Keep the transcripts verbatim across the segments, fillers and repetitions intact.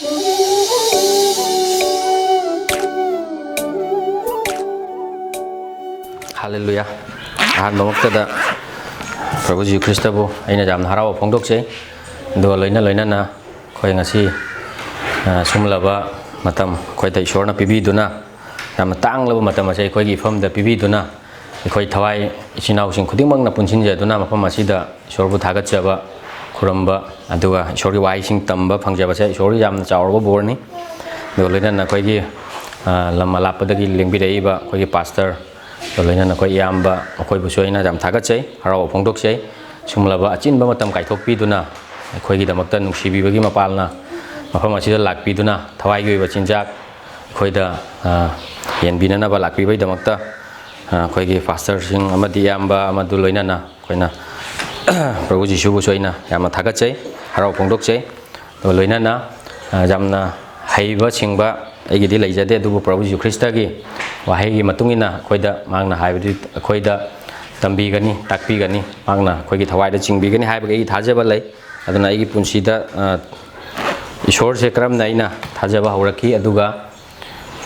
ꯍꯥꯂꯦꯂꯨꯌꯥ꯫ ꯑꯍꯥꯟꯕꯃꯛꯇꯗ ꯄ꯭ꯔꯚꯨ ꯖꯤꯁꯨ ꯈ꯭ꯔꯤꯁꯇꯕꯨ ꯑꯩꯅ ꯌꯥꯝꯅ ꯍꯔꯥꯎꯕ ꯐꯣꯡꯗꯣꯛꯆꯩ꯫ ꯑꯗꯨꯒ ꯂꯣꯏꯅ ꯂꯣꯏꯅꯅ ꯑꯩꯈꯣꯏ ꯉꯁꯤ, ꯑ, ꯁꯨꯝꯂꯕ ꯃꯇꯝ ꯑꯩꯈꯣꯏꯗ ꯏꯁꯣꯔꯅ ꯄꯤꯕꯤꯗꯨꯅ, ꯌꯥꯝꯅ ꯇꯥꯡꯂꯕ ꯃꯇꯝ ꯑꯁꯤ ꯑꯩꯈꯣꯏꯒꯤ ꯏꯐꯝꯗ ꯄꯤꯕꯤꯗꯨꯅ, ꯑꯩꯈꯣꯏ ꯊꯋꯥꯏ ꯏꯆꯤꯟ ꯏꯅꯥꯎꯁꯤꯡ ꯈꯨꯗꯤꯡꯃꯛꯅ ꯄꯨꯟꯁꯤꯟꯖꯗꯨꯅ ꯃꯐꯝ ꯑꯁꯤꯗ ꯏꯁꯣꯔꯕꯨ ꯊꯥꯒꯠꯆꯕ, ꯈꯨꯔꯨꯝꯕ, ꯑꯗꯨꯒ ꯏꯁꯣꯔꯒꯤ ꯋꯥꯍꯩꯁꯤꯡ ꯇꯝꯕ ꯐꯪꯖꯕꯁꯦ ꯏꯁꯣꯔꯒꯤ ꯌꯥꯝꯅ ꯆꯥꯎꯔꯕ ꯕꯣꯔꯅꯤ꯫ ꯑꯗꯨꯒ ꯂꯣꯏꯅꯅ ꯑꯩꯈꯣꯏꯒꯤ, ꯑ, ꯂꯝ ꯑꯂꯥꯞꯄꯗꯒꯤ ꯂꯦꯡꯕꯤꯔꯛꯏꯕ ꯑꯩꯈꯣꯏꯒꯤ ꯄꯥꯁꯇꯔ, ꯑꯗꯨꯒ ꯂꯣꯏꯅꯅ ꯑꯩꯈꯣꯏ ꯏꯌꯥꯝꯕ, ꯃꯈꯣꯏꯕꯨꯁꯨ ꯑꯩꯅ ꯌꯥꯝ ꯊꯥꯒꯠꯆꯩ, ꯍꯔꯥꯎꯕ ꯐꯣꯡꯗꯣꯛꯆꯩ꯫ ꯁꯨꯝꯂꯕ ꯑꯆꯤꯟꯕ ꯃꯇꯝ ꯀꯥꯏꯊꯣꯛꯄꯤꯗꯨꯅ ꯑꯩꯈꯣꯏꯒꯤꯗꯃꯛꯇ ꯅꯨꯡꯁꯤꯕꯤꯕꯒꯤ ꯃꯄꯥꯜꯅ ꯃꯐꯝ ꯑꯁꯤꯗ ꯂꯥꯛꯄꯤꯗꯨꯅ ꯊꯋꯥꯏꯒꯤ ꯑꯣꯏꯕ ꯆꯤꯟꯖꯥꯛ ꯑꯩꯈꯣꯏꯗ, ꯑ, ꯌꯦꯟꯕꯤꯅꯅꯕ ꯂꯥꯛꯄꯤꯕꯒꯤꯗꯃꯛꯇ, ꯑ, ꯑꯩꯈꯣꯏꯒꯤ ꯄꯥꯁꯇꯔꯁꯤꯡ ꯑꯃꯗꯤ ꯏꯌꯥꯝꯕ ꯑꯃꯗꯨ ꯂꯣꯏꯅꯅ ꯑꯩꯈꯣꯏꯅ ꯄ꯭ꯔꯚꯨ ꯖꯤꯁꯨꯕꯨꯁꯨ ꯑꯩꯅ ꯌꯥꯝꯅ ꯊꯥꯒꯠꯆꯩ, ꯍꯔꯥꯎ ꯐꯣꯡꯗꯣꯛꯆꯩ꯫ ꯑꯗꯨꯒ ꯂꯣꯏꯅꯅ, ꯑ, ꯌꯥꯝꯅ ꯍꯩꯕ ꯁꯤꯡꯕ ꯑꯩꯒꯤꯗꯤ ꯂꯩꯖꯗꯦ, ꯑꯗꯨꯕꯨ ꯄ꯭ꯔꯚꯨ ꯖꯤꯁꯨ ꯈ꯭ꯔꯤꯁꯇꯒꯤ ꯋꯥꯍꯩꯒꯤ ꯃꯇꯨꯡ ꯏꯟꯅ ꯑꯩꯈꯣꯏꯗ ꯃꯍꯥꯛꯅ ꯍꯥꯏꯕꯗꯨ ꯑꯩꯈꯣꯏꯗ ꯇꯝꯕꯤꯒꯅꯤ, ꯇꯥꯛꯄꯤꯒꯅꯤ, ꯃꯍꯥꯛꯅ ꯑꯩꯈꯣꯏꯒꯤ ꯊꯋꯥꯏꯗ ꯆꯤꯡꯕꯤꯒꯅꯤ ꯍꯥꯏꯕꯒꯤ ꯑꯩꯒꯤ ꯊꯥꯖꯕ ꯂꯩ꯫ ꯑꯗꯨꯅ ꯑꯩꯒꯤ ꯄꯨꯟꯁꯤꯗ, ꯑ, ꯏꯁꯣꯔꯁꯦ ꯀꯔꯝꯅ ꯑꯩꯅ ꯊꯥꯖꯕ ꯍꯧꯔꯛꯈꯤ, ꯑꯗꯨꯒ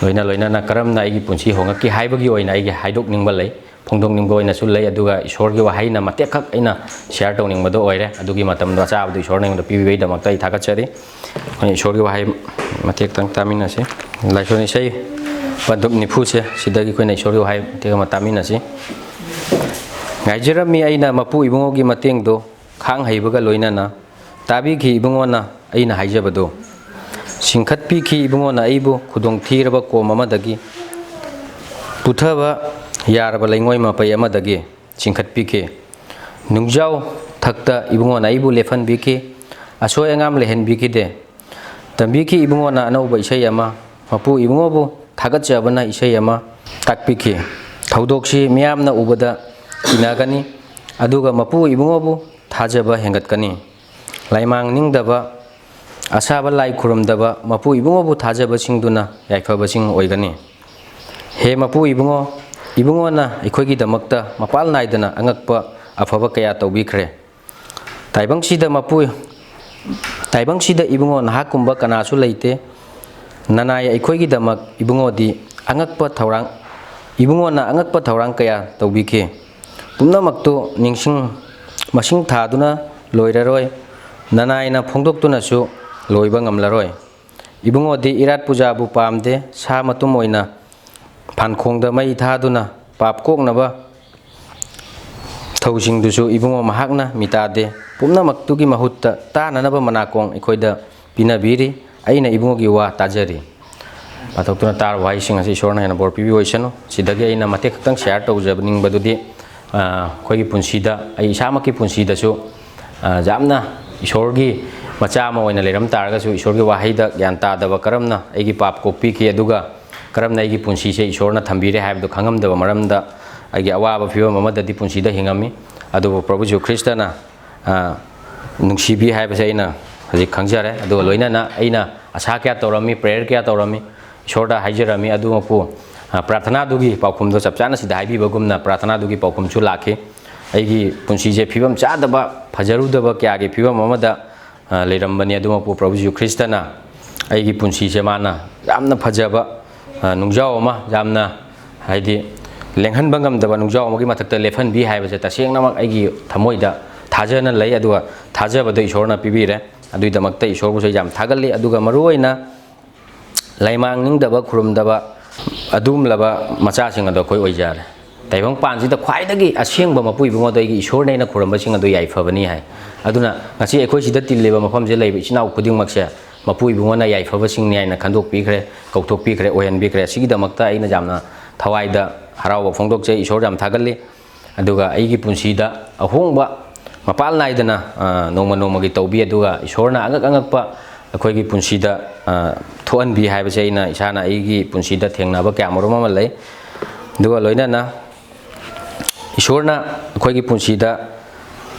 ꯂꯣꯏꯅ ꯂꯣꯏꯅꯅ ꯀꯔꯝꯅ ꯑꯩꯒꯤ ꯄꯨꯟꯁꯤ ꯍꯣꯡꯉꯛꯈꯤ ꯍꯥꯏꯕꯒꯤ ꯑꯣꯏꯅ ꯑꯩꯒꯤ ꯍꯥꯏꯗꯣꯛꯅꯤꯡꯕ ꯂꯩ, ꯐꯣꯡꯗꯣꯛꯅꯤꯡꯕ ꯑꯣꯏꯅꯁꯨ ꯂꯩ꯫ ꯑꯗꯨꯒ ꯏꯁꯣꯔꯒꯤ ꯋꯥꯍꯩꯅ ꯃꯇꯦꯛ ꯈꯛ ꯑꯩꯅ ꯁꯤꯌꯥꯔ ꯇꯧꯅꯤꯡꯕꯗꯣ ꯑꯣꯏꯔꯦ꯫ ꯑꯗꯨꯒꯤ ꯃꯇꯝꯗꯣ ꯑꯆꯥꯕꯗꯣ ꯏꯁꯣꯔꯅ ꯑꯩꯉꯣꯟꯗ ꯄꯤꯕꯤꯕꯒꯤꯗꯃꯛꯇ ꯑꯩ ꯊꯥꯒꯠꯆꯔꯤ꯫ ꯑꯩꯈꯣꯏꯅ ꯏꯁꯣꯔꯒꯤ ꯋꯥꯍꯩ ꯃꯇꯦꯛꯇꯪ ꯇꯥꯃꯤꯟꯅꯁꯤ꯫ ꯂꯥꯏꯁꯣꯟ ꯏꯁꯩ ꯄꯟꯗꯨꯞ ꯅꯤꯐꯨꯁꯦ, ꯁꯤꯗꯒꯤ ꯑꯩꯈꯣꯏꯅ ꯏꯁꯣꯔꯒꯤ ꯋꯥꯍꯩ ꯃꯇꯦꯛ ꯑꯃ ꯇꯥꯃꯤꯟꯅꯁꯤ꯫ ꯉꯥꯏꯖꯔꯝꯃꯤ ꯑꯩꯅ ꯃꯄꯨ ꯏꯕꯨꯡꯉꯣꯒꯤ ꯃꯇꯦꯡꯗꯣ, ꯈꯥꯡ ꯍꯩꯕꯒ ꯂꯣꯏꯅꯅ ꯇꯥꯕꯤꯈꯤ ꯏꯕꯨꯡꯉꯣꯅ ꯑꯩꯅ ꯍꯥꯏꯖꯕꯗꯨ꯫ ꯆꯤꯡꯈꯠꯄꯤꯈꯤ ꯏꯕꯨꯡꯉꯣꯅ ꯑꯩꯕꯨ ꯈꯨꯗꯣꯡ ꯊꯤꯔꯕ ꯀꯣꯝ ꯑꯃꯗꯒꯤ, ꯄꯨꯊꯕ ꯌꯥꯔꯕ ꯂꯩꯉꯣꯏ ꯃꯄꯩ ꯑꯃꯗꯒꯤ ꯆꯤꯡꯈꯠꯄꯤꯈꯤ꯫ ꯅꯨꯡꯖꯥꯎ ꯊꯛꯇ ꯏꯕꯨꯡꯉꯣꯅ ꯑꯩꯕꯨ ꯂꯦꯞꯍꯟꯕꯤꯈꯤ, ꯑꯁꯣꯏ ꯑꯉꯥꯝ ꯂꯩꯍꯟꯕꯤꯈꯤꯗꯦ꯫ ꯇꯝꯕꯤꯈꯤ ꯏꯕꯨꯡꯉꯣꯅ ꯑꯅꯧꯕ ꯏꯁꯩ ꯑꯃ, ꯃꯄꯨ ꯏꯕꯨꯡꯉꯣꯕꯨ ꯊꯥꯒꯠꯆꯕꯅ ꯏꯁꯩ ꯑꯃ ꯇꯥꯛꯄꯤꯈꯤ꯫ ꯊꯧꯗꯣꯛꯁꯤ ꯃꯤꯌꯥꯝꯅ ꯎꯕꯗ ꯀꯤꯅꯒꯅꯤ, ꯑꯗꯨꯒ ꯃꯄꯨ ꯏꯕꯨꯡꯉꯣꯕꯨ ꯊꯥꯖꯕ ꯍꯦꯟꯒꯠꯀꯅꯤ꯫ ꯂꯥꯏꯃꯥꯡ ꯅꯤꯡꯗꯕ, ꯑꯁꯥꯕ ꯂꯥꯏ ꯈꯨꯔꯨꯝꯗꯕ ꯃꯄꯨ ꯏꯕꯨꯡꯉꯣꯕꯨ ꯊꯥꯖꯕꯁꯤꯡꯗꯨꯅ ꯌꯥꯏꯐꯕꯁꯤꯡ ꯑꯣꯏꯒꯅꯤ꯫ ꯍꯦ ꯃꯄꯨ ꯏꯕꯨꯡꯉꯣ, ꯏꯕꯨꯡꯉꯣꯅ ꯑꯩꯈꯣꯏꯒꯤꯗꯃꯛꯇ ꯃꯄꯥꯜ ꯅꯥꯏꯗꯅ ꯑꯉꯛꯄ ꯑꯐꯕ ꯀꯌꯥ ꯇꯧꯕꯤꯈ꯭ꯔꯦ꯫ ꯇꯥꯏꯕꯪꯁꯤꯗ ꯃꯄꯨ ꯇꯥꯏꯕꯪꯁꯤꯗ ꯏꯕꯨꯡꯉꯣ ꯅꯍꯥꯛꯀꯨꯝꯕ ꯀꯅꯥꯁꯨ ꯂꯩꯇꯦ꯫ ꯅꯅꯥꯏ ꯑꯩꯈꯣꯏꯒꯤꯗꯃꯛ ꯏꯕꯨꯡꯉꯣꯗꯤ ꯑꯉꯛꯄ ꯊꯧꯔꯥꯡ, ꯏꯕꯨꯡꯉꯣꯅ ꯑꯉꯛꯄ ꯊꯧꯔꯥꯡ ꯀꯌꯥ ꯇꯧꯕꯤꯈꯤ꯫ ꯄꯨꯝꯅꯃꯛꯇꯨ ꯅꯤꯡꯁꯤꯡ ꯃꯁꯤꯡ ꯊꯥꯗꯨꯅ ꯂꯣꯏꯔꯔꯣꯏ, ꯅꯅꯥꯏꯅ ꯐꯣꯡꯗꯣꯛꯇꯨꯅꯁꯨ ꯂꯣꯏꯕ ꯉꯝꯂꯔꯣꯏ꯫ ꯏꯕꯨꯡꯉꯣꯗꯤ ꯏꯔꯥꯠ ꯄꯨꯖꯥꯕꯨ ꯄꯥꯝꯗꯦ, ꯁꯥ ꯃꯇꯨꯝ ꯑꯣꯏꯅ ꯐꯥꯟꯈꯣꯡꯗ ꯃꯩ ꯊꯥꯗꯨꯅ ꯄꯥꯞ ꯀꯣꯛꯅꯕ ꯊꯧꯁꯤꯡꯗꯨꯁꯨ ꯏꯕꯨꯡꯉꯣ ꯃꯍꯥꯛꯅ ꯃꯤꯇꯥꯗꯦ꯫ ꯄꯨꯝꯅꯃꯛꯇꯨꯒꯤ ꯃꯍꯨꯠꯇ ꯇꯥꯅꯅꯕ ꯃꯅꯥꯀꯣꯡ ꯑꯩꯈꯣꯏꯗ ꯄꯤꯅꯕꯤꯔꯤ꯫ ꯑꯩꯅ ꯏꯕꯨꯡꯉꯣꯒꯤ ꯋꯥ ꯇꯥꯖꯔꯤ꯫ ꯄꯥꯊꯣꯛꯇꯨꯅ ꯇꯥꯔꯕ ꯋꯥꯍꯩꯁꯤꯡ ꯑꯁꯤ ꯏꯁꯣꯔꯅ ꯍꯦꯟꯅ ꯕꯣꯔ ꯄꯤꯕꯤꯌꯨ ꯑꯣꯏꯁꯅꯨ꯫ ꯁꯤꯗꯒꯤ ꯑꯩꯅ ꯃꯇꯦꯛ ꯈꯛꯇꯪ ꯁꯤꯌꯥꯔ ꯇꯧꯖꯅꯤꯡꯕꯗꯨꯗꯤ, ꯑ, ꯑꯩꯈꯣꯏꯒꯤ ꯄꯨꯟꯁꯤꯗ, ꯑꯩ ꯏꯁꯥꯃꯛꯀꯤ ꯄꯨꯟꯁꯤꯗꯁꯨ, ꯑ, ꯌꯥꯝꯅ ꯏꯁꯣꯔꯒꯤ ꯃꯆꯥ ꯑꯃ ꯑꯣꯏꯅ ꯂꯩꯔꯝ ꯇꯥꯔꯒꯁꯨ, ꯏꯁꯣꯔꯒꯤ ꯋꯥꯍꯩꯗ ꯒ꯭ꯌꯥꯟ ꯇꯥꯗꯕ ꯀꯔꯝꯅ ꯑꯩꯒꯤ ꯄꯥꯞ ꯀꯣꯛꯄꯤꯈꯤ, ꯑꯗꯨꯒ ꯀꯔꯝꯅ ꯑꯩꯒꯤ ꯄꯨꯟꯁꯤꯁꯦ ꯏꯁꯣꯔꯅ ꯊꯝꯕꯤꯔꯦ ꯍꯥꯏꯕꯗꯨ ꯈꯪꯉꯝꯗꯕ ꯃꯔꯝꯗ, ꯑꯩꯒꯤ ꯑꯋꯥꯕ ꯐꯤꯕꯝ ꯑꯃꯗꯗꯤ ꯄꯨꯟꯁꯤꯗ ꯍꯤꯡꯉꯝꯃꯤ꯫ ꯑꯗꯨꯕꯨ ꯄ꯭ꯔꯚꯨ ꯖꯤꯁꯨ ꯈ꯭ꯔꯤꯁꯇꯅ, ꯑ, ꯅꯨꯡꯁꯤꯕꯤ ꯍꯥꯏꯕꯁꯦ ꯑꯩꯅ ꯍꯧꯖꯤꯛ ꯈꯪꯖꯔꯦ꯫ ꯑꯗꯨꯒ ꯂꯣꯏꯅꯅ ꯑꯩꯅ ꯑꯁꯥ ꯀꯌꯥ ꯇꯧꯔꯝꯃꯤ, ꯄ꯭ꯔꯦꯌꯔ ꯀꯌꯥ ꯇꯧꯔꯝꯃꯤ, ꯏꯁꯣꯔꯗ ꯍꯥꯏꯖꯔꯝꯃꯤ꯫ ꯑꯗꯨꯃꯛꯄꯨ, ꯑ, ꯄ꯭ꯔꯥꯊꯅꯥꯗꯨꯒꯤ ꯄꯥꯎꯈꯨꯝꯗꯣ ꯆꯞ ꯆꯥꯅ ꯁꯤꯗ ꯍꯥꯏꯕꯤꯕꯒꯨꯝꯅ ꯄ꯭ꯔꯥꯊꯅꯥꯗꯨꯒꯤ ꯄꯥꯎꯈꯨꯝꯁꯨ ꯂꯥꯛꯈꯤ꯫ ꯑꯩꯒꯤ ꯄꯨꯟꯁꯤꯁꯦ ꯐꯤꯕꯝ ꯆꯥꯗꯕ, ꯐꯖꯔꯨꯗꯕ ꯀꯌꯥꯒꯤ ꯐꯤꯕꯝ ꯑꯃꯗ, ꯑ, ꯂꯩꯔꯝꯕꯅꯤ꯫ ꯑꯗꯨꯃꯛꯄꯨ ꯄ꯭ꯔꯚꯨ ꯖꯤꯁꯨ ꯈ꯭ꯔꯤꯁꯇꯅ ꯑꯩꯒꯤ ꯄꯨꯟꯁꯤꯁꯦ ꯃꯥꯅ ꯌꯥꯝꯅ ꯐꯖꯕ, ꯑ, ꯅꯨꯡꯖꯥꯎ ꯑꯃ, ꯌꯥꯝꯅ, ꯍꯥꯏꯗꯤ, ꯂꯦꯡꯍꯟꯕ ꯉꯝꯗꯕ ꯅꯨꯡꯖꯥꯎ ꯑꯃꯒꯤ ꯃꯊꯛꯇ ꯂꯦꯞꯍꯟꯕꯤ ꯍꯥꯏꯕꯁꯦ ꯇꯁꯦꯡꯅꯃꯛ ꯑꯩꯒꯤ ꯊꯃꯣꯏꯗ ꯊꯥꯖꯅ ꯂꯩ꯫ ꯑꯗꯨꯒ ꯊꯥꯖꯕꯗꯣ ꯏꯁꯣꯔꯅ ꯄꯤꯕꯤꯔꯦ꯫ ꯑꯗꯨꯒꯤꯗꯃꯛꯇ ꯏꯁꯣꯔꯕꯨꯁꯨ ꯑꯩ ꯌꯥꯝ ꯊꯥꯒꯠꯂꯤ꯫ ꯑꯗꯨꯒ ꯃꯔꯨꯑꯣꯏꯅ ꯂꯩꯃꯥꯡꯅꯤꯡꯗꯕ, ꯈꯨꯔꯨꯝꯗꯕ, ꯑꯗꯨꯒꯨꯝꯂꯕ ꯃꯆꯥꯁꯤꯡ ꯑꯗꯣ ꯑꯩꯈꯣꯏ ꯑꯣꯏꯖꯔꯦ꯫ ꯇꯥꯏꯕꯪꯄꯥꯟꯁꯤꯗ ꯈ꯭ꯋꯥꯏꯗꯒꯤ ꯑꯁꯦꯡꯕ ꯃꯄꯨ ꯏꯕꯨꯡꯉꯣꯗꯣ ꯑꯩꯒꯤ ꯏꯁꯣꯔꯅꯦꯅ ꯈꯨꯔꯨꯝꯕꯁꯤꯡ ꯑꯗꯨ ꯌꯥꯏꯐꯕꯅꯤ ꯍꯥꯏ꯫ ꯑꯗꯨꯅ ꯉꯁꯤ ꯑꯩꯈꯣꯏ ꯁꯤꯗ ꯇꯤꯜꯂꯤꯕ ꯃꯐꯝꯁꯤꯗ ꯂꯩꯕ ꯏꯆꯤꯟ ꯏꯅꯥꯎ ꯈꯨꯗꯤꯡꯃꯛꯁꯦ ꯃꯄꯨ ꯏꯕꯨꯡꯉꯣꯅ ꯌꯥꯏꯐꯕꯁꯤꯡꯅꯤ ꯍꯥꯏꯅ ꯈꯟꯗꯣꯛꯄꯤꯈ꯭ꯔꯦ, ꯀꯧꯊꯣꯛꯄꯤꯈ꯭ꯔꯦ, ꯑꯣꯏꯍꯟꯕꯤꯈ꯭ꯔꯦ꯫ ꯁꯤꯒꯤꯗꯃꯛꯇ ꯑꯩꯅ ꯌꯥꯝꯅ ꯊꯋꯥꯏꯗ ꯍꯔꯥꯎꯕ ꯐꯣꯡꯗꯣꯛꯆꯩ, ꯏꯁꯣꯔ ꯌꯥꯝ ꯊꯥꯒꯠꯂꯤ꯫ ꯑꯗꯨꯒ ꯑꯩꯒꯤ ꯄꯨꯟꯁꯤꯗ ꯑꯍꯣꯡꯕ ꯃꯄꯥꯜ ꯅꯥꯏꯗꯅ, ꯑ, ꯅꯣꯡꯃ ꯅꯣꯡꯃꯒꯤ ꯇꯧꯕꯤ꯫ ꯑꯗꯨꯒ ꯏꯁꯣꯔꯅ ꯑꯉꯛ ꯑꯉꯛꯄ ꯑꯩꯈꯣꯏꯒꯤ ꯄꯨꯟꯁꯤꯗ, ꯑ, ꯊꯣꯛꯍꯟꯕꯤ ꯍꯥꯏꯕꯁꯦ ꯑꯩꯅ ꯏꯁꯥꯅ ꯑꯩꯒꯤ ꯄꯨꯟꯁꯤꯗ ꯊꯦꯡꯅꯕ ꯀꯌꯥ ꯃꯔꯨꯝ ꯑꯃ ꯂꯩ꯫ ꯑꯗꯨꯒ ꯂꯣꯏꯅꯅ ꯏꯁꯣꯔꯅ ꯑꯩꯈꯣꯏꯒꯤ ꯄꯨꯟꯁꯤꯗ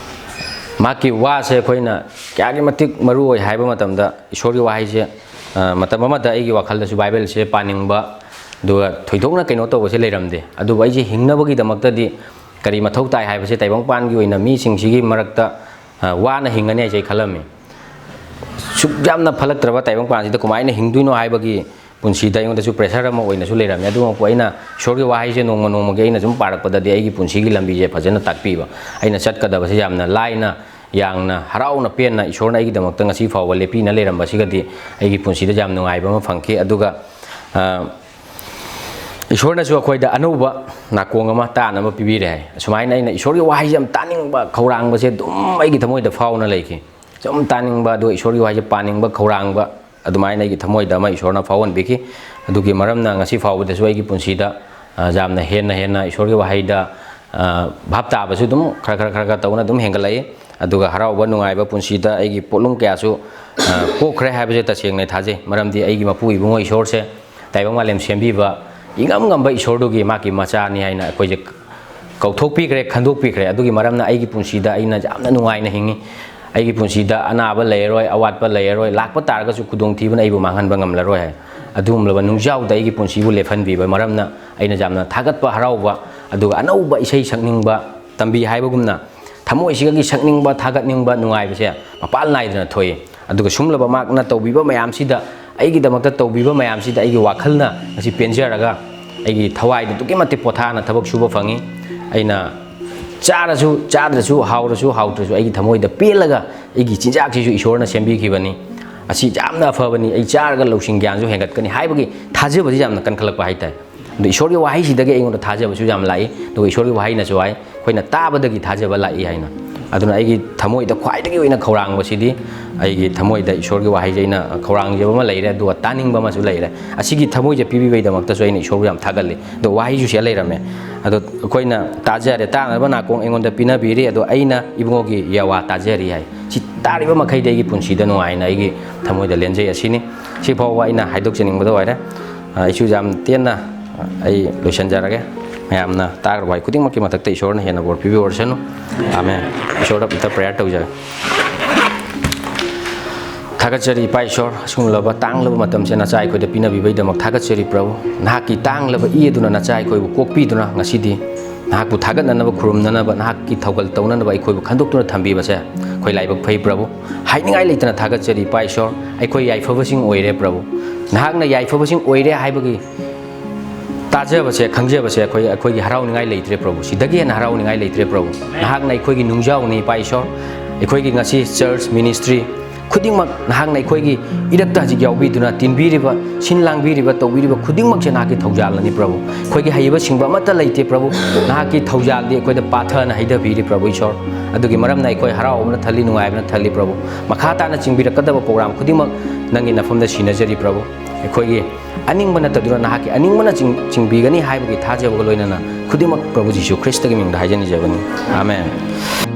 ꯃꯍꯥꯛꯀꯤ ꯋꯥꯁꯦ ꯑꯩꯈꯣꯏꯅ ꯀꯌꯥꯒꯤ ꯃꯇꯤꯛ ꯃꯔꯨ ꯑꯣꯏ ꯍꯥꯏꯕ ꯃꯇꯝꯗ, ꯏꯁꯣꯔꯒꯤ ꯋꯥꯍꯩꯁꯦ, ꯑ, ꯃꯇꯝ ꯑꯃꯗ ꯑꯩꯒꯤ ꯋꯥꯈꯜꯗꯁꯨ ꯕꯥꯏꯕꯜꯁꯦ ꯄꯥꯅꯤꯡꯕ, ꯑꯗꯨꯒ ꯊꯣꯏꯗꯣꯛꯅ ꯀꯩꯅꯣ ꯇꯧꯕꯁꯦ ꯂꯩꯔꯝꯗꯦ꯫ ꯑꯗꯨꯕꯨ ꯑꯩꯁꯦ ꯍꯤꯡꯅꯕꯒꯤꯗꯃꯛꯇꯗꯤ ꯀꯔꯤ ꯃꯊꯧ ꯇꯥꯏ ꯍꯥꯏꯕꯁꯦ ꯇꯥꯏꯕꯪꯄꯥꯟꯒꯤ ꯑꯣꯏꯅ ꯃꯤꯁꯤꯡꯁꯤꯒꯤ ꯃꯔꯛꯇ, ꯑ, ꯋꯥꯅ ꯍꯤꯡꯒꯅꯤ ꯍꯥꯏꯁꯦ ꯑꯩ ꯈꯜꯂꯝꯃꯤ꯫ ꯁꯨꯛ ꯌꯥꯝꯅ ꯐꯠꯂꯛꯇ꯭ꯔꯕ ꯇꯥꯏꯕꯪꯄꯥꯟꯁꯤꯗ ꯀꯃꯥꯏꯅ ꯍꯤꯡꯗꯣꯏꯅꯣ ꯍꯥꯏꯕꯒꯤ ꯄꯨꯟꯁꯤꯗ ꯑꯩꯉꯣꯟꯗꯁꯨ pressure ꯑꯃ ꯑꯣꯏꯅꯁꯨ ꯂꯩꯔꯝꯃꯤ꯫ ꯑꯗꯨꯃꯛꯄꯨ ꯑꯩꯅ ꯏꯁꯣꯔꯒꯤ ꯋꯥꯍꯩꯁꯦ ꯅꯣꯡꯃ ꯅꯣꯡꯃꯒꯤ ꯑꯩꯅ ꯁꯨꯝ ꯄꯥꯔꯛꯄꯗꯗꯤ ꯑꯩꯒꯤ ꯄꯨꯟꯁꯤꯒꯤ ꯂꯝꯕꯤꯁꯦ ꯐꯖꯅ ꯇꯥꯛꯄꯤꯕ, ꯑꯩꯅ ꯆꯠꯀꯗꯕꯁꯦ ꯌꯥꯝꯅ ꯂꯥꯏꯅ, ꯌꯥꯝꯅ ꯍꯔꯥꯎꯅ ꯄꯦꯟꯅ ꯏꯁꯣꯔꯅ ꯑꯩꯒꯤꯗꯃꯛꯇ ꯉꯁꯤ ꯐꯥꯎꯕ ꯂꯦꯞꯄꯤꯅ ꯂꯩꯔꯝꯕꯁꯤꯒꯗꯤ ꯑꯩꯒꯤ ꯄꯨꯟꯁꯤꯗ ꯌꯥꯝ ꯅꯨꯡꯉꯥꯏꯕ ꯑꯃ ꯐꯪꯈꯤ꯫ ꯑꯗꯨꯒ, ꯑ, ꯏꯁꯣꯔꯅꯁꯨ ꯑꯩꯈꯣꯏꯗ ꯑꯅꯧꯕ ꯅꯥꯀꯣꯡ ꯑꯃ ꯇꯥꯅꯕ ꯄꯤꯕꯤꯔꯦ ꯍꯥꯏ꯫ ꯑꯁꯨꯃꯥꯏꯅ ꯑꯩꯅ ꯏꯁꯣꯔꯒꯤ ꯋꯥꯍꯩꯁꯦ ꯌꯥꯝ ꯇꯥꯅꯤꯡꯕ ꯈꯧꯔꯥꯡꯕꯁꯦ ꯑꯗꯨꯝ ꯑꯩꯒꯤ ꯊꯃꯣꯏꯗ ꯐꯥꯎꯅ ꯂꯩꯈꯤ꯫ ꯁꯨꯝ ꯇꯥꯅꯤꯡꯕ, ꯑꯗꯨꯒ ꯏꯁꯣꯔꯒꯤ ꯋꯥꯍꯩꯁꯦ ꯄꯥꯅꯤꯡꯕ ꯈꯧꯔꯥꯡꯕ, ꯑꯗꯨꯃꯥꯏꯅ ꯑꯩꯒꯤ ꯊꯃꯣꯏꯗ ꯑꯃ ꯏꯁꯣꯔꯅ ꯐꯥꯎꯍꯟꯕꯤꯈꯤ꯫ ꯑꯗꯨꯒꯤ ꯃꯔꯝꯅ ꯉꯁꯤ ꯐꯥꯎꯕꯗꯁꯨ ꯑꯩꯒꯤ ꯄꯨꯟꯁꯤꯗ, ꯑ, ꯌꯥꯝꯅ ꯍꯦꯟꯅ ꯍꯦꯟꯅ ꯏꯁꯣꯔꯒꯤ ꯋꯥꯍꯩꯗ, ꯑ, ꯚꯥꯞ ꯇꯥꯕꯁꯨ ꯑꯗꯨꯝ ꯈꯔ ꯈꯔ ꯈꯔ ꯈꯔ ꯇꯧꯅ ꯑꯗꯨꯝ ꯍꯦꯟꯒꯠꯂꯛꯏ꯫ ꯑꯗꯨꯒ ꯍꯔꯥꯎꯕ ꯅꯨꯡꯉꯥꯏꯕ ꯄꯨꯟꯁꯤꯗ ꯑꯩꯒꯤ ꯄꯣꯠꯂꯨꯝ ꯀꯌꯥꯁꯨ, ꯑ, ꯀꯣꯛꯈ꯭ꯔꯦ ꯍꯥꯏꯕꯁꯦ ꯇꯁꯦꯡꯅ ꯊꯥꯖꯩ꯫ ꯃꯔꯝꯗꯤ ꯑꯩꯒꯤ ꯃꯄꯨ ꯏꯕꯨꯡꯉꯣ ꯏꯁꯣꯔꯁꯦ, ꯇꯥꯏꯕꯪ ꯃꯥꯂꯦꯝ ꯁꯦꯝꯕꯤꯕ ꯏꯉꯝ ꯉꯝꯕ ꯏꯁꯣꯔꯗꯨꯒꯤ ꯃꯥꯒꯤ ꯃꯆꯥꯅꯤ ꯍꯥꯏꯅ ꯑꯩꯈꯣꯏꯁꯦ ꯀꯧꯊꯣꯛꯄꯤꯈ꯭ꯔꯦ, ꯈꯟꯗꯣꯛꯄꯤꯈ꯭ꯔꯦ꯫ ꯑꯗꯨꯒꯤ ꯃꯔꯝꯅ ꯑꯩꯒꯤ ꯄꯨꯟꯁꯤꯗ ꯑꯩꯅ ꯌꯥꯝꯅ ꯅꯨꯡꯉꯥꯏꯅ ꯍꯤꯡꯉꯤ꯫ ꯑꯩꯒꯤ ꯄꯨꯟꯁꯤꯗ ꯑꯅꯥꯕ ꯂꯩꯔꯔꯣꯏ, ꯑꯋꯥꯠꯄ ꯂꯩꯔꯔꯣꯏ, ꯂꯥꯛꯄ ꯇꯥꯔꯒꯁꯨ ꯈꯨꯗꯣꯡꯊꯤꯕꯅ ꯑꯩꯕꯨ ꯃꯥꯡꯍꯟꯕ ꯉꯝꯂꯔꯣꯏ ꯍꯥꯏ꯫ ꯑꯗꯨꯒꯨꯝꯂꯕ ꯅꯨꯡꯖꯥꯎꯗ ꯑꯩꯒꯤ ꯄꯨꯟꯁꯤꯕꯨ ꯂꯦꯞꯍꯟꯕꯤꯕ ꯃꯔꯝꯅ ꯑꯩꯅ ꯌꯥꯝꯅ ꯊꯥꯒꯠꯄ, ꯍꯔꯥꯎꯕ, ꯑꯗꯨꯒ ꯑꯅꯧꯕ ꯏꯁꯩ ꯁꯛꯅꯤꯡꯕ ꯇꯝꯕꯤ ꯍꯥꯏꯕꯒꯨꯝꯅ ꯊꯃꯣꯏꯁꯤꯗꯒꯤ ꯁꯛꯅꯤꯡꯕ, ꯊꯥꯒꯠꯅꯤꯡꯕ, ꯅꯨꯡꯉꯥꯏꯕꯁꯦ ꯃꯄꯥꯜ ꯅꯥꯏꯗꯅ ꯊꯣꯛꯏ꯫ ꯑꯗꯨꯒ ꯁꯨꯝꯂꯕ ꯃꯍꯥꯛꯅ ꯇꯧꯕꯤꯕ ꯃꯌꯥꯝꯁꯤꯗ, ꯑꯩꯒꯤꯗꯃꯛꯇ ꯇꯧꯕꯤꯕ ꯃꯌꯥꯝꯁꯤꯗ ꯑꯩꯒꯤ ꯋꯥꯈꯜꯅ ꯉꯁꯤ ꯄꯦꯟꯖꯔꯒ ꯑꯩꯒꯤ ꯊꯋꯥꯏꯗ ꯑꯗꯨꯛꯀꯤ ꯃꯇꯤꯛ ꯄꯣꯊꯥꯅ ꯊꯕꯛ ꯁꯨꯕ ꯐꯪꯉꯤ꯫ ꯑꯩꯅ ꯆꯥꯔꯁꯨ ꯆꯥꯗ꯭ꯔꯁꯨ, ꯍꯥꯎꯔꯁꯨ ꯍꯥꯎꯇ꯭ꯔꯁꯨ, ꯑꯩꯒꯤ ꯊꯃꯣꯏꯗ ꯄꯦꯜꯂꯒ ꯑꯩꯒꯤ ꯆꯤꯟꯖꯥꯛꯁꯤꯁꯨ ꯏꯁꯣꯔꯅ ꯁꯦꯝꯕꯤꯈꯤꯕꯅꯤ꯫ ꯑꯁꯤ ꯌꯥꯝꯅ ꯑꯐꯕꯅꯤ, ꯑꯩ ꯆꯥꯔꯒ ꯂꯧꯁꯤꯡ ꯒ꯭ꯌꯥꯟꯁꯨ ꯍꯦꯟꯒꯠꯀꯅꯤ ꯍꯥꯏꯕꯒꯤ ꯊꯥꯖꯕꯁꯤ ꯌꯥꯝꯅ ꯀꯟꯈꯠꯂꯛꯄ ꯍꯥꯏꯇꯥꯔꯦ꯫ ꯑꯗꯣ ꯏꯁꯣꯔꯒꯤ ꯋꯥꯍꯩꯁꯤꯗꯒꯤ ꯑꯩꯉꯣꯟꯗ ꯊꯥꯖꯕꯁꯨ ꯌꯥꯝ ꯂꯥꯛꯏ꯫ ꯑꯗꯨꯒ ꯏꯁꯣꯔꯒꯤ ꯋꯥꯍꯩꯅꯁꯨ ꯍꯥꯏ, ꯑꯩꯈꯣꯏꯅ ꯇꯥꯕꯗꯒꯤ ꯊꯥꯖꯕ ꯂꯥꯛꯏ ꯍꯥꯏꯅ꯫ ꯑꯗꯨꯅ ꯑꯩꯒꯤ ꯊꯃꯣꯏꯗ ꯈ꯭ꯋꯥꯏꯗꯒꯤ ꯑꯣꯏꯅ ꯈꯧꯔꯥꯡꯕꯁꯤꯗꯤ, ꯑꯩꯒꯤ ꯊꯃꯣꯏꯗ ꯏꯁꯣꯔꯒꯤ ꯋꯥꯍꯩꯁꯦ ꯑꯩꯅ ꯈꯧꯔꯥꯡꯖꯕ ꯑꯃ ꯂꯩꯔꯦ, ꯑꯗꯨꯒ ꯇꯥꯅꯤꯡꯕ ꯑꯃꯁꯨ ꯂꯩꯔꯦ꯫ ꯑꯁꯤꯒꯤ ꯊꯃꯣꯏꯁꯦ ꯄꯤꯕꯤꯕꯒꯤꯗꯃꯛꯇꯁꯨ ꯑꯩꯅ ꯏꯁꯣꯔꯕꯨ ꯌꯥꯝ ꯊꯥꯒꯠꯂꯤ꯫ ꯑꯗꯣ ꯋꯥꯍꯩꯁꯨ ꯁꯤꯗ ꯂꯩꯔꯝꯃꯦ꯫ ꯑꯗꯣ ꯑꯩꯈꯣꯏꯅ ꯇꯥꯖꯔꯦ, ꯇꯥꯅꯕ ꯅꯥꯀꯣꯡ ꯑꯩꯉꯣꯟꯗ ꯄꯤꯅꯕꯤꯔꯤ, ꯑꯗꯣ ꯑꯩꯅ ꯏꯕꯨꯡꯉꯣꯒꯤ ꯌꯥꯋꯥ ꯇꯥꯖꯔꯤ ꯍꯥꯏ꯫ ꯁꯤ ꯇꯥꯔꯤꯕ ꯃꯈꯩꯗꯤ ꯑꯩꯒꯤ ꯄꯨꯟꯁꯤꯗ ꯅꯨꯡꯉꯥꯏꯅ ꯑꯩꯒꯤ ꯊꯃꯣꯏꯗ ꯂꯦꯟꯖꯩ ꯑꯁꯤꯅꯤ꯫ ꯁꯤ ꯐꯥꯎꯕ ꯑꯩꯅ ꯍꯥꯏꯗꯣꯛꯆꯅꯤꯡꯕꯗ ꯑꯣꯏꯔꯦ꯫ ꯑ, ꯑꯩꯁꯨ ꯌꯥꯝ ꯇꯦꯟꯅ ꯑꯩ ꯂꯣꯏꯁꯤꯟꯖꯔꯒꯦ꯫ ꯃꯌꯥꯝꯅ ꯇꯥꯈ꯭ꯔꯕ ꯋꯥꯍꯩ ꯈꯨꯗꯤꯡꯃꯛꯀꯤ ꯃꯊꯛꯇ ꯏꯁꯣꯔꯅ ꯍꯦꯟꯅ ꯕꯣꯔ ꯄꯤꯕꯤꯌꯨ ꯑꯣꯏꯔꯁꯅꯨ꯫ ꯑꯥꯃꯦꯟ꯫ ꯏꯁꯣꯔꯗ ꯑꯝꯇ prayer ꯇꯧꯖꯔꯦ꯫ ꯊꯥꯒꯠꯆꯔꯤ ꯏꯄꯥ ꯏꯁꯣꯔ, ꯑꯁꯤꯒꯨꯝꯂꯕ ꯇꯥꯡꯂꯕ ꯃꯇꯝꯁꯦ ꯅꯆꯥ ꯑꯩꯈꯣꯏꯗ ꯄꯤꯅꯕꯤꯕꯩꯗꯃꯛ ꯊꯥꯒꯠꯆꯔꯤ ꯄ꯭ꯔꯚꯨ꯫ ꯅꯍꯥꯛꯀꯤ ꯇꯥꯡꯂꯕ ꯏ ꯑꯗꯨꯅ ꯅꯆꯥ ꯑꯩꯈꯣꯏꯕꯨ ꯀꯣꯛꯄꯤꯗꯨꯅ ꯉꯁꯤꯗꯤ ꯅꯍꯥꯛꯄꯨ ꯊꯥꯒꯠꯅꯅꯕ, ꯈꯨꯔꯨꯝꯅꯅꯕ, ꯅꯍꯥꯛꯀꯤ ꯊꯧꯒꯜ ꯇꯧꯅꯅꯕ ꯑꯩꯈꯣꯏꯕꯨ ꯈꯟꯗꯣꯛꯇꯨꯅ ꯊꯝꯕꯤꯕꯁꯦ ꯑꯩꯈꯣꯏ ꯂꯥꯏꯕꯛ ꯐꯩ ꯄ꯭ꯔꯚꯨ꯫ ꯍꯥꯏꯅꯤꯡꯉꯥꯏ ꯂꯩꯇꯅ ꯊꯥꯒꯠꯆꯔꯤ ꯏꯄꯥ ꯏꯁꯣꯔ꯫ ꯑꯩꯈꯣꯏ ꯌꯥꯏꯐꯕꯁꯤꯡ ꯑꯣꯏꯔꯦ ꯄ꯭ꯔꯚꯨ꯫ ꯅꯍꯥꯛꯅ ꯌꯥꯏꯐꯕꯁꯤꯡ ꯑꯣꯏꯔꯦ ꯍꯥꯏꯕꯒꯤ ꯇꯥꯖꯕꯁꯦ, ꯈꯪꯖꯕꯁꯦ ꯑꯩꯈꯣꯏ, ꯑꯩꯈꯣꯏꯒꯤ ꯍꯔꯥꯎꯅꯤꯡꯉꯥꯏ ꯂꯩꯇ꯭ꯔꯦ ꯄ꯭ꯔꯚꯨ꯫ ꯁꯤꯗꯒꯤ ꯍꯦꯟꯅ ꯍꯔꯥꯎꯅꯤꯡꯉꯥꯏ ꯂꯩꯇ꯭ꯔꯦ ꯄ꯭ꯔꯚꯨ꯫ ꯅꯍꯥꯛꯅ ꯑꯩꯈꯣꯏꯒꯤ ꯅꯨꯡꯖꯥꯎꯅꯤ ꯏꯄꯥ ꯏꯁꯣꯔ꯫ ꯑꯩꯈꯣꯏꯒꯤ ꯉꯁꯤ church ministry ꯈꯨꯗꯤꯡꯃꯛ ꯅꯍꯥꯛꯅ ꯑꯩꯈꯣꯏꯒꯤ ꯏꯔꯛꯇ ꯍꯧꯖꯤꯛ ꯌꯥꯎꯕꯤꯗꯨꯅ ꯇꯤꯟꯕꯤꯔꯤꯕ, ꯁꯤꯟ ꯂꯥꯡꯕꯤꯔꯤꯕ, ꯇꯧꯕꯤꯔꯤꯕ ꯈꯨꯗꯤꯡꯃꯛꯁꯦ ꯅꯍꯥꯛꯀꯤ ꯊꯧꯖꯥꯜꯅꯅꯤ ꯄ꯭ꯔꯚꯨ꯫ ꯑꯩꯈꯣꯏꯒꯤ ꯍꯩꯕ ꯁꯤꯡꯕ ꯑꯃꯠꯇ ꯂꯩꯇꯦ ꯄ꯭ꯔꯚꯨ꯫ ꯅꯍꯥꯛꯀꯤ ꯊꯧꯖꯥꯜꯗꯤ ꯑꯩꯈꯣꯏꯗ ꯄꯥꯊꯅ ꯍꯩꯊꯕꯤꯔꯤ ꯄ꯭ꯔꯚꯨ ꯏꯁꯣꯔ꯫ ꯑꯗꯨꯒꯤ ꯃꯔꯝꯅ ꯑꯩꯈꯣꯏ ꯍꯔꯥꯎꯕꯅ ꯊꯜꯂꯤ, ꯅꯨꯡꯉꯥꯏꯕꯅ ꯊꯜꯂꯤ ꯄ꯭ꯔꯚꯨ꯫ ꯃꯈꯥ ꯇꯥꯅ ꯆꯤꯡꯕꯤꯔꯛꯀꯗꯕ program ꯈꯨꯗꯤꯡꯃꯛ ꯅꯪꯒꯤ ꯅꯐꯝꯗ ꯁꯤꯟꯅꯖꯔꯤ ꯄ꯭ꯔꯚꯨ꯫ ꯑꯩꯈꯣꯏꯒꯤ ꯑꯅꯤꯡꯕ ꯅꯠꯇꯗꯨꯅ ꯅꯍꯥꯛꯀꯤ ꯑꯅꯤꯡꯕꯅ ꯆꯤꯡ-, ꯆꯤꯡꯕꯤꯒꯅꯤ ꯍꯥꯏꯕꯒꯤ ꯊꯥꯖꯕꯒ ꯂꯣꯏꯅꯅ ꯈꯨꯗꯤꯡꯃꯛ ꯄ꯭ꯔꯚꯨ ꯖꯤꯁꯨ ꯈ꯭ꯔꯤꯁꯇꯒꯤ ꯃꯤꯡꯗ ꯍꯥꯏꯖꯅꯤꯖꯕꯅꯤ꯫ ꯑꯥꯃꯦꯟ꯫